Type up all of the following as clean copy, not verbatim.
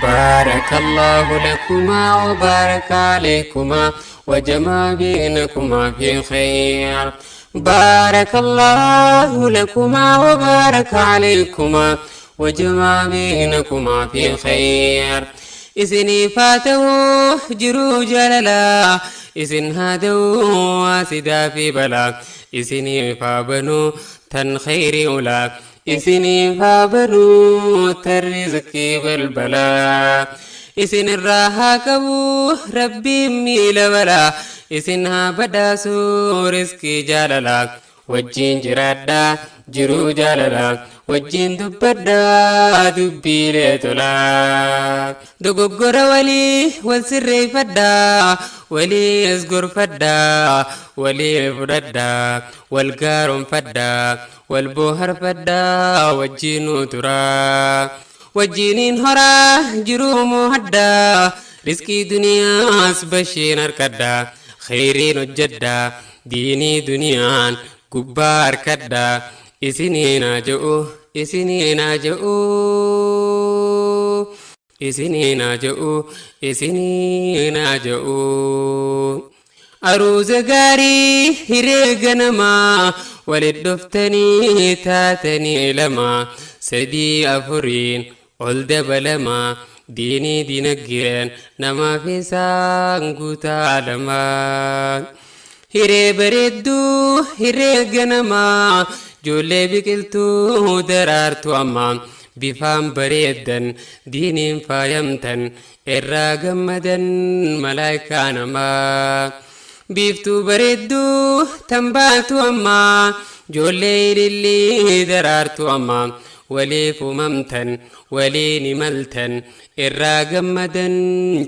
بارك الله لكما وبارك عليكما وجمع بينكما في خير. بارك الله لكما وبارك عليكما وجمع بينكما في خير. إسني فاتوا جرو جللا، إسن هادوا واسدا في بلا، إسني فابنو تن خير أولا، إسني فابنو ترزق بالبلا، إسن الراها كبو ربي ميل بلا، إسنها بداسو رزقي جللا، وجين جرادا جرو جللا، wajjin dubbadhaa dubbiilee tolaa. Dogoggora walii wal sirreeffadhaa, waliis gorfadhaa, walii fudhadhaa, wal gaaroonfadhaa, wal booharfadhaa, wajjinuu turaa. Wajjiniin horaa jiruu moohadhaa, riskii duniyaas bashiin harkadhaa, khayriin hojjedhaa, diinii duniyaan gubbaa harkadhaa. Isiniin haa je'u, isiniin haa je'u, isiniin haa je'u, isiniin haa je'u. Aruuza gaarii hiree ganamaa walit dhuftanii taatanii lama sadii afuriin ol dabalamaa, diinii dinagdeen namaaf isaan guutaa lamaa. Hiree bareedduu hiree ganamaa ijoollee biqiltuu daraartu ammaa, bifaan bareeddan diiniin faayamtan irraa gammadan malaayikaa namaa. Biiftuu bareedduu tan baatu ammaa, ijoollee ilillii daraartu ammaa, waliif uumamtan waliin imaltan irraa gammadan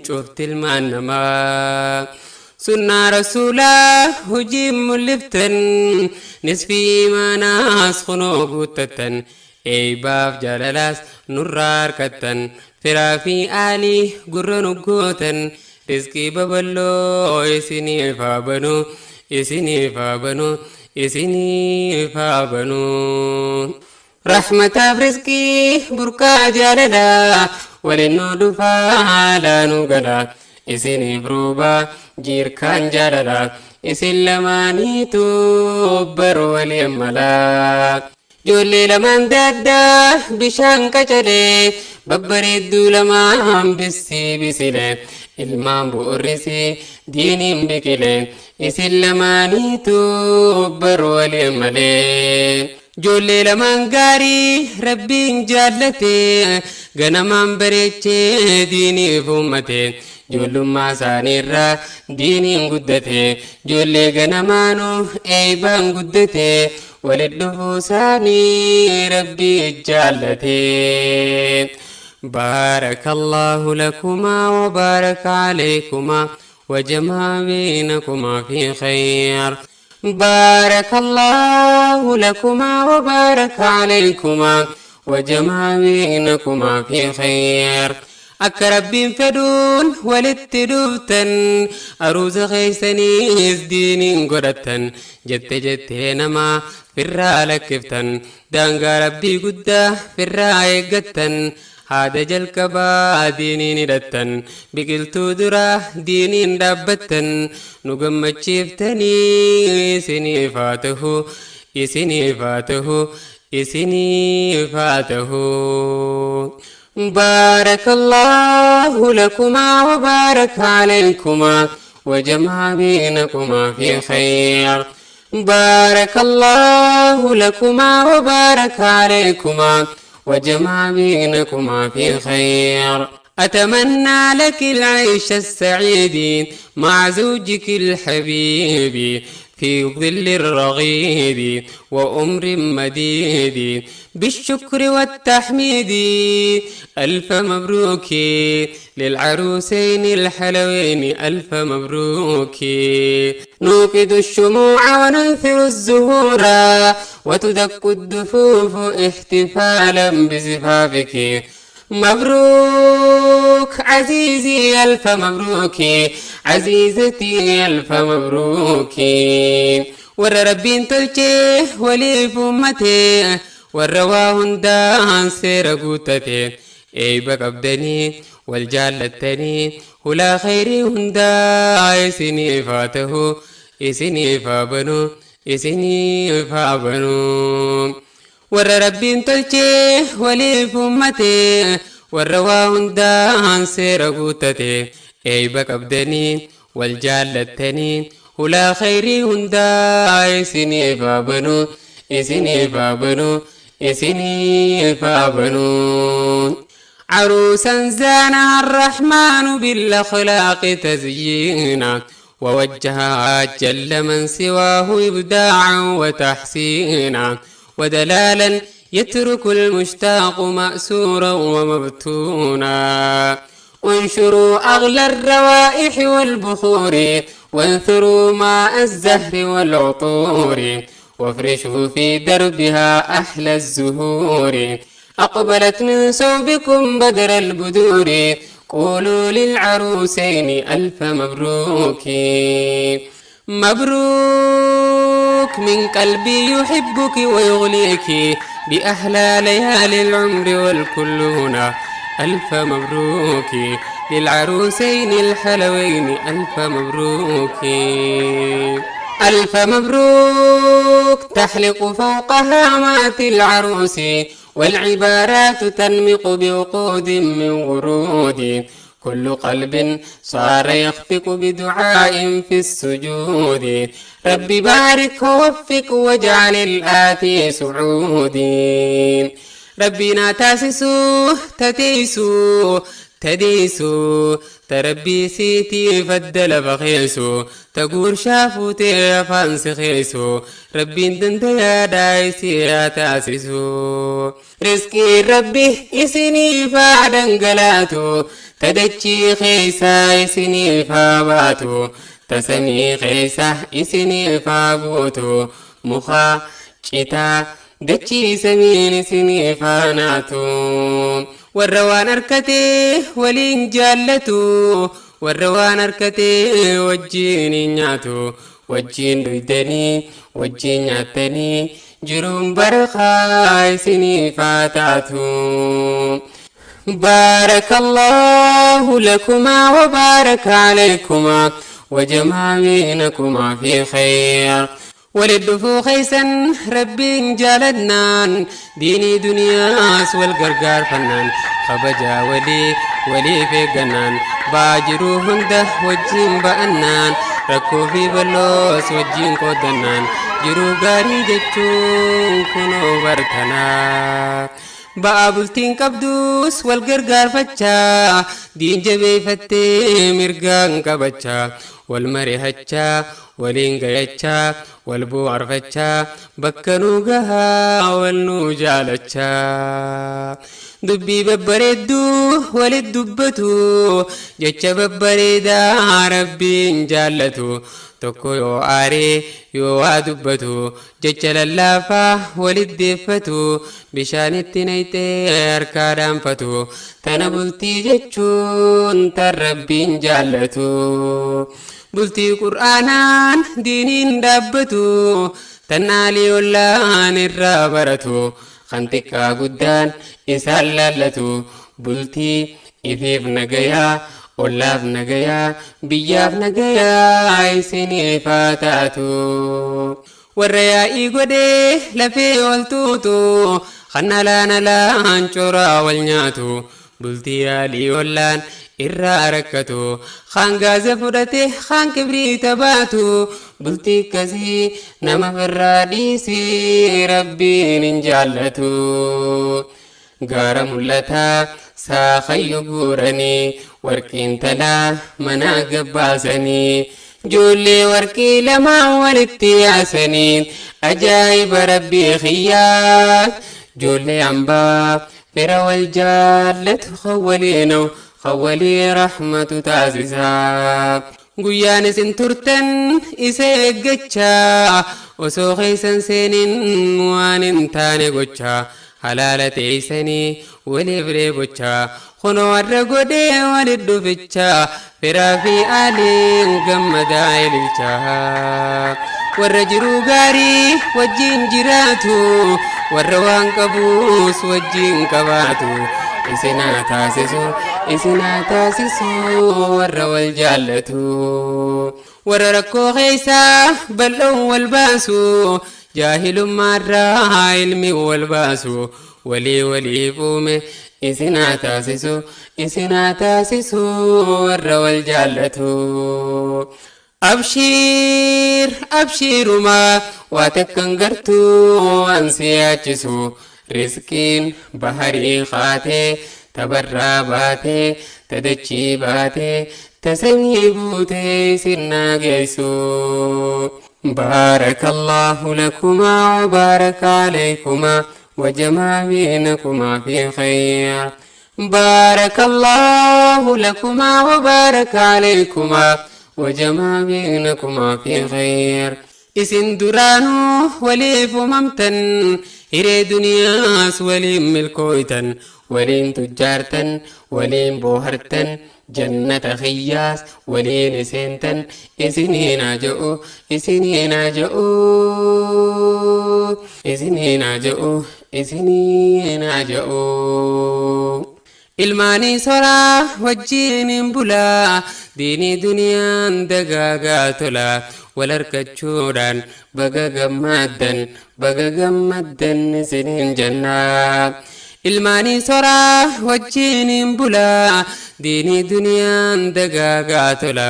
cufti ilmaan namaa. Sunnaa rasuulaa hojiin mul'iftan, nisfii imaanaas kunoo guuttattan, eeybaaf jaalalaas nurraa harkattan, firaa fi aalii gurra nu gootan, rizqii babal'oo isiniif haa banu, isiniif haa banu, isiniif haa banu. Rahmataaf rizqii burqaa jaalalaa waliin nu dhufaa laanuu galaa. Isiniif roobaa jiirkaan jaalalaa, isin lamaaniitu baruu waliin malaa. Ijoollee lamaan daaddaa bishaan qacalee, babbareedduu lamaan bissii bisilee, ilmaan bu'urrisii diiniin biqilee, isin lamaaniitu baruu waliin malee. Ijoollee lamaan gaarii rabbiin jaallate, ganamaan bareechee diiniif uummate, ijoollummaa isaaniirraa diiniin guddate, ijoollee ganamaanuu eeybaan guddate, walit dhufuu isaanii rabbii jaallate. بارك الله لكما وبارك عليكما وجمع بينكما في خير. بارك الله لكما وبارك عليكما وجمع بينكما في خير. Akka rabbiin fedhuun walitti dhuftan, aruuza keeysaniis diiniin godhattan, jette jettee namaa firraa lakkiftan, daangaa rabbii guddaa firraa eeggattan, haada jalqabaa diiniin hidhattan, biqiltuu duraa diiniin dhaabbattan, nu gammachiiftanii, isiniif haa ta'u, isiniif haa ta'u, isiniif haa ta'u. بارك الله لكما وبارك عليكما وجمع بينكما في خير. بارك الله لكما وبارك عليكما وجمع بينكما في خير. أتمنى لك العيش السعيد مع زوجك الحبيب في ظل الرغيد وأمر مديد بالشكر والتحميد. ألف مبروك للعروسين الحلوين، ألف مبروك. نوقد الشموع وننثر الزهور وتدق الدفوف احتفالا بزفافك. مبروك عزيزي ألف مبروك، عزيزتي ألف مبروك. Warra rabbiin tolchee waliif uummate, warra waa hundaan seera guuttate. Eeyba qabdanii wal jaallattanii hulaa khayrii hundaa isiniif haa ta'u, isiniif haa banu, isiniif haa banu. Warra Rabbiin tolchee waliif ummate, warra waa hundaan seera guuttate, eeyba qabdanii wal jaallattanii hulaa khayrii hundaa isiniif haa banu, isiniif haa banu, isiniif haa banu. عروسا زانها الرحمن بالأخلاق تزيينا، ووجهها جل من سواه إبداعا وتحسينا ودلالا، يترك المشتاق مأسورا ومبتونا. انشروا أغلى الروائح والبخور، وانثروا ماء الزهر والعطور، وافرشوا في دربها أحلى الزهور. أقبلت من ثوبكم بدر البدور، قولوا للعروسين ألف مبروك. مبروك من قلبي يحبك ويغليك بأحلى ليالي العمر والكل هنا. ألف مبروك للعروسين الحلوين، ألف مبروك، ألف مبروك. تحلق فوق هامات العروس، والعبارات تنمق بوقود من ورود. كل قلب صار يخفق بدعاء في السجود، رب بارك ووفق واجعل الآتي سعودي. ربنا تاسسو تتيسو تديسو تربي سيتي فدل بخيسو تقول شافو تيفانس خيسو، ربي دنديا دايسي يا تاسسو. رزقي ربي إسني فعدن قلاتو، تدجي خيسا إسني فاباتو، تسمي خيسا إسني فابوتو، مخا citaa dachii samiin isiniif haa naatu. Warra waan harkatee waliin jaallatu, warra waan harkatee wajjiin hin nyaatu, wajjiin dhuydanii wajjiin nyaattanii jiruun barakaa isiniif haa taatu. بارك الله لكما وبارك عليكما وجمع بينكما في خير. وللدفو خيسا ربي جالدنان، ديني دنياس والقرقار فنان، خبجا ولي ولي في قنان، باجرو هنده وجين بأنان، ركو في بلوس وجين قدنان، جرو غاري جتشون كنو برتنا. Ba'aa bultiin qabdus wal gargaarfachaa, diin jabeeffattee mirgaan qabachaa, wal marihachaa, waliin gayachaa, wal bu'arfachaa, bakka nuu gahaa wal nuu jaalachaa. Dubbii babbareedduu walit dubbatu, jecha babbareedaa Rabbiin jaallatu. Tokko yoo aaree yoo waa dubbatu, jecha lallaafaa walit deeffatu, bishaanitti nayxee harkaa dhaanfatu. Tana bultii jechuun tan Rabbiin jaallatu. Bultii Qur'aanaan diiniin dhaabbatu, tan aalii ollaan irraa baratu, kan xiqqaa guddaan isaan laallatu. Bultii ifiif nagayaa, ollaaf nagayaa, biyyaaf nagayaa isiniif haa taatu. Warra yaa'ii godhee lafee ol tuutu, kan alaan alaan coraa wal nyaatu, bultii yaalii ollaan irraa rakkatu, kaan gaaza fudhate kaan kibriita baatu, bultii akkasii nama firraa dhiisii Rabbiin hin jaallatu. Gaara mul'ataa saakayyo guuranii, warqiin talaa manaa gabbaasanii, ijoollee warqii lamaan walitti yaasanii, ajaa'iba Rabbii kiyyaa. Ijoollee hambaa fira wal jaallatu kan walii rahmatu taasisaa. Guyyaan isin turtan isa eeggachaa, osoo keessan seenin waan hin taane gochaa, halaala teeysanii waliif reebochaa, kunoo warra godhee walit dhufichaa, firaa fi aaliin gammadaa ililchaa. Warra jiruu gaarii wajjiin jiraatu, warra waan qabuus wajjiin qabaatu, Isinaa taasisu, isinaa taasisu warra wal jaallatu. Warra rakkoo keessaa bal'oon wal baasu, jaahilummaarraa ilmi wal baasu, walii waliif uume isinaa taasisu, isinaa taasisu warra wal jaallatu. Abshiir, abshiirumaa, waa takkan gartuu waan si yaachisu. Rizqiin baharii kaatee, tabarraa baatee, tadachii baatee, tasamii buutee isin naa geessu. بارك الله لكما وبارك عليكما وجمع بينكما في خير. بارك الله لكما وبارك عليكما وجمع بينكما في خير. Isin duraanuu waliif uumamtan, hiree duniyaas waliin milkooytan, waliin tujjaartan, waliin boohartan, jannata kiyyaas waliin iseentan isiniin haa je'u, isiniin haa je'u, isiniin haa je'u, isiniin haa je'u. Ilmaanii soraa wajjiin hin bulaa, diinii duniyaan dagaagaa tola, wal harkachuudhaan baga gammaddan, baga gammaddan isiniin jennaa. Ilmaanii soraa wajjiin hin bulaa, diinii duniyaan dagaagaa tola,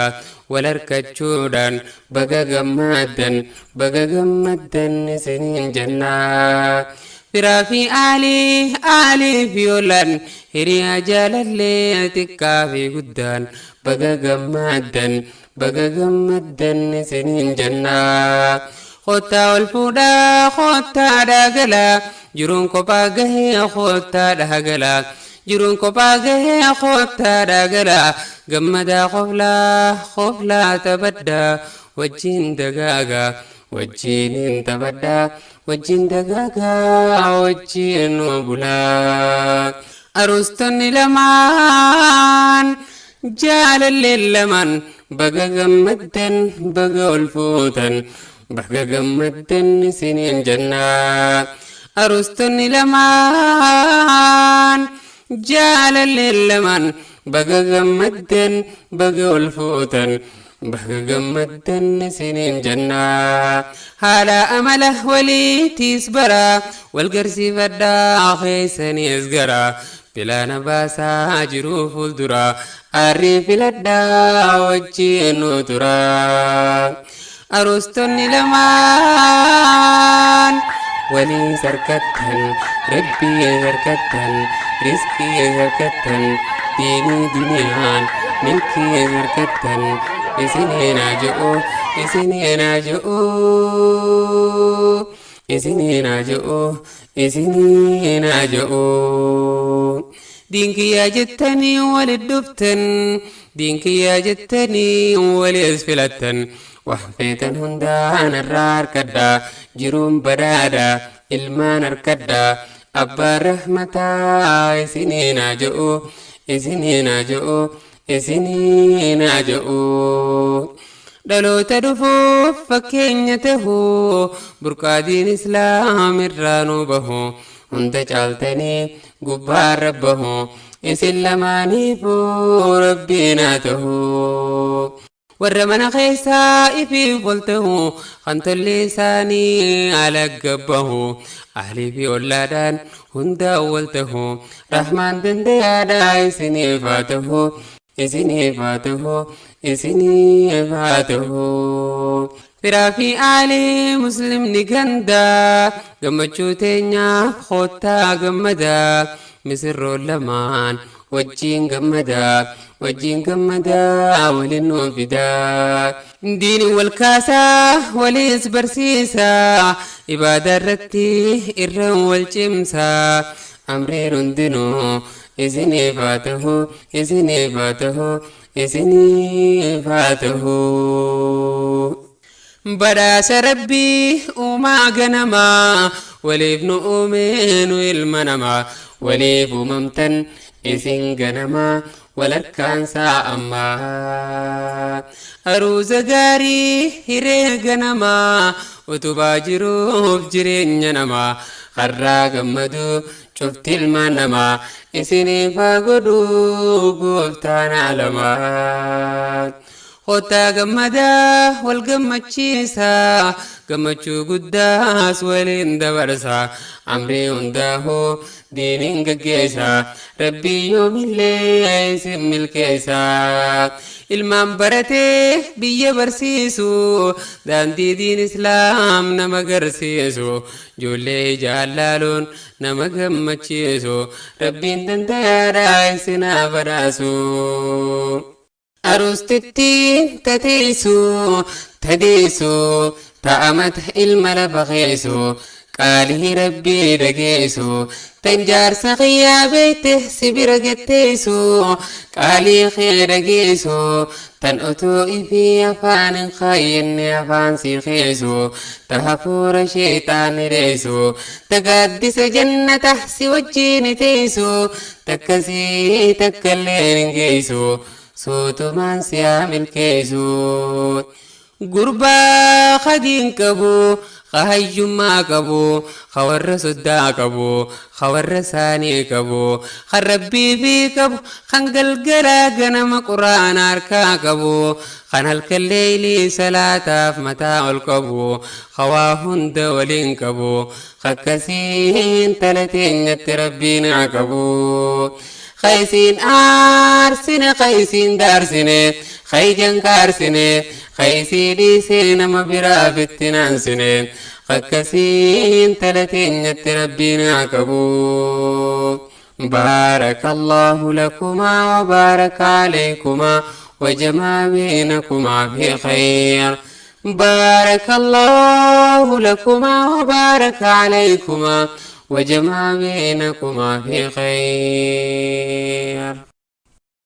wal harkachuudhaan baga gammaddan, baga gammaddan isiniin jennaa. Firaa fi aalii, aalii fi olaan, hiriyaa jaalallee xiqqaa fi guddaan baga gammaddan, baga gammaddan isiniin jennaa. Kottaa ol fuudhaa, kottaa dhaagalaa, jiruun kophaa gahee, kottaa dhaagalaa. Jiruun kophaa gahee, kottaa dhaagalaa, gammadaa qoflaa, qoflaa taphadhaa, wajjin dagaagaa, wajjin taphadhaa, wajjin dagaagaa, wajjin bulaa. Aruustonni lamaan, jaalalleen lamaan baga gammaddan, baga ol fuutan, baga gammaddan isiniin jennaa. Aruustonni lamaan, jaalalleen lamaan baga gammaddan, baga ol fuutan, baga gammaddan isiniin jennaa. Haala amala waliitiis bara wal garsiifadhaa, keessaniis gara bilaana baasaa jiruu fuuldura aarrii filadhaa, wajjin nu tura. Aruustonni lamaan walii sarkattan, rabbii sarkattan, riskii sarkattan, diinii duniyaan milkii sarkattan isiniin haa je'u, isiniin haa je'u, isiniin haa je'u, isiniin haa je'u. Diinkiyyaa jettanii walit dhuftan, diinkiyyaa jettanii walis filattan, waan feetan hundaan irraa harkadhaa, jiruun badhaadha, ilmaan harkadhaa, abbaan rahmataa isiniin haa je'u, isiniin haa je'u, isiniin haa je'u. Dhaloota dhufuuf fakkeenya tahuu, burqaadiin islaam irraa nu bahu, hunda caaltanii gubbaa bahu, isin lamaaniifuu rabbiin haa tahu. Warra mana keessaa ifiif ol tahu, kan tolli isaanii ala gabbahu, ahlii fi ollaadhaan hundaa wal tahu, rahmaan dandayaadhaa isiniif haa tahu, isiniif haa tahu, isiniif haa tahu. Firaa fi aalii muslimni gandaa gammachuu teenyaaf koottaa gammadaa, misirroon lamaan wajjiin gammadaa, wajjiin gammadaa, waliin nu fidaa. Diini wal kaasaa, waliis barsiisaa, ibaadaa irratti irra wal cimsaa, amriin hundinuu isiniif haa tahu, isiniif haa tahu, isiniif haa tahu. Badhaasa rabbii uumaa ganamaa waliif nu uumee, nu ilma namaa waliif uumamtan isin ganamaa. Walakkaansaa ammaa. Aruuza gaarii hiree ganamaa utubaa jiruuf jireenya namaa har'aa gammaduu cufti ilmaan namaa isiniif haa godhuu gooftaan alamaa. Kottaa gammadaa wal gammachiisaa gammachuu guddaas waliin dabarsaa amrii hundaa'uu diiniin gaggeessaa rabbii yoomillee isin milkeessaa. Ilmaan baratee biyya barsiisu daandii diin islaam nama garsiisu ijoollee jaallaluun nama gammachiisu rabbiin dandayaadha isin haa badhaasu. Aruustittiin tateessu tadeessu ta'amata ilma lafa keessu qaalii rabbii dhageessu tan jaarsa kiyyaa beekte si bira getteessu qaalii kee dhageessu tan utuu ifii afaan hin kaayyinne afaan si keessu ta hafuura sheexaani dheessu ta gaaddisa jannata si wajjiin teessu takkasii takkallee hin geessu. Suutumaan si haa milkeessu. Gurbaa hadiin qabu, ka hayyummaa qabu, ka warra soddaa qabu, ka warra saanii qabu, kan rabbii fi qabu, kan galgalaa ganama quraana harkaa qabu, kan halkan leeylii salaataaf mataa ol qabu, ka waa hunda waliin qabu, akkasiin tala teenyatti rabbiin haa qabu. Qaysiin aarsine qaysiin daarsine qayjan kaarsine qaysii dhiisee nama biraa fittinaansine akkasiin tala teenyatti rabbiin haa qabu. بارك الله لكما وبارك عليكما وجمع بينكما في خير. بارك الله لكما وبارك عليكما وجمع بينكما في خير.